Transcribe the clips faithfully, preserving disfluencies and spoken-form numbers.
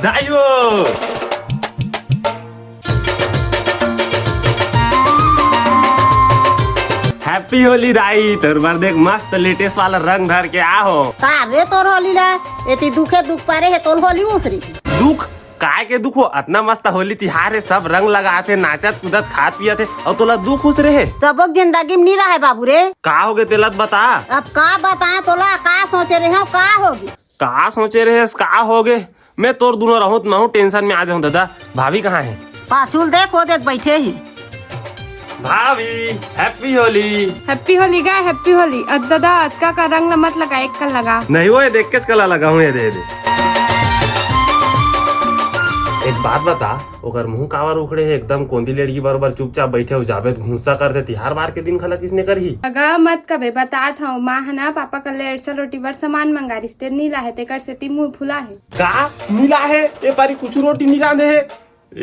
दाई हो। Happy होली दाई, तोर बर देख मस्त latest वाला रंग धर के आ हो। का रे तोर होली ला? एती दुखे दुख पारे हे तोर होली उसरी। दुख? काय के दुख हो? अतना मस्त होली तिहार हे, सब रंग लगात हे, नाचत कूदत खात पियत हे, अउ तोला दुख उसरे हे। सबो के जिंदगी में नी रहे बाबू रे। का होगे तेला त बता। अब का बताएं तोला, का सोचे रहे हो, का होगे? का सोचे रहेस, का होगे? मैं तोर दूनों रहूं त महूं tension में आ जाऊं दादा। भाभी कहाँ हे? पाछू ल देख, ओ देख बैठे हे। भाभी, Happy होली। Happy होली गा, Happy होली। अत दादा, अतका का रंग ल मत लगा, एक कन लगा। नहीं वो, ये देख के कला लगा हूँ, ये दे दे। एक बात बता, ओकर मुंह काबर उखड़े हे? एकदम कोंदी लेड़की बरोबर चुपचाप बैठे हो, जाबे त घूंसा करथे। तिहार बार के दिन घला किसने करही? अगा मत कबे, बतात हंव, माँ ह ना पापा कल्ले अरसा रोटी बर सामान मंगा रिहिस, ते नी लाहे, तेकर सेती मुंह फुला हे। का? नी लाहे? ए पारी कुछु रोटी नी रांधे हे?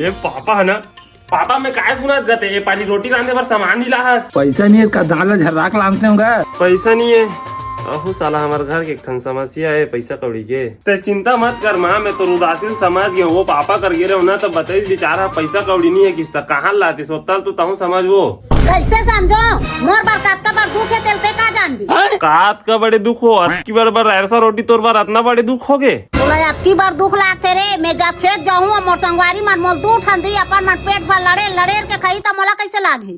ए पापा ह ना, पापा मैं काय सुनत जाते, ए पारी रोटी रांधे बर सामान नी लाहस। पैसा नहीं है, का दाल झर्राक लानते होगा। पैसा नहीं है। अहू साला हमर घर के एक ठन समस्या है पैसा कौड़ी के। ते चिंता मत कर माँ, मैं तोर उदासीन समझ गया। वो पापा कर गे रहे हो ना, तब बताइस बिचारा पैसा कौड़ी नहीं है किस्ता कहाँ लातिस, ओतल तो तहूँ समझ वो। कैसे समझो? मोर बर कतका बड़ दुख है, तेल ते का जानबी? कात का बड़े दुख हो, अतकी बड़ बड़ अरसा रोटी तोर बर अतना बड़े दुख हो गे? तोला अतकी बड़ दुख लागथे रे, मैं जब खेत जाहूं अउ मोर संगवारी मन मोल दू ठन दी अपन मन पेट भर लड़े लड़ेर के खाही त मोला कैसे लागही?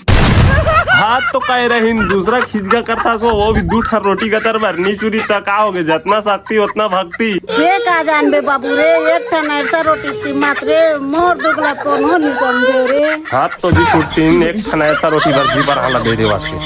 हाथ तो कहे रहिन, दूसरा खिजगा करता सो, वो भी दू ठन रोटी गतर बर नी चुरी त का होगे, जतना शक्ति ओतना भक्ति। ये का जानबे बाबू रे, एक ठन अरसा रोटी कीमत रे, मोर दुख ला कोनो नी समझे रे। हाथ तो भी छुट्टीन, एक ठन अरसा रोटी बर जी पर हाला दे देवत हे।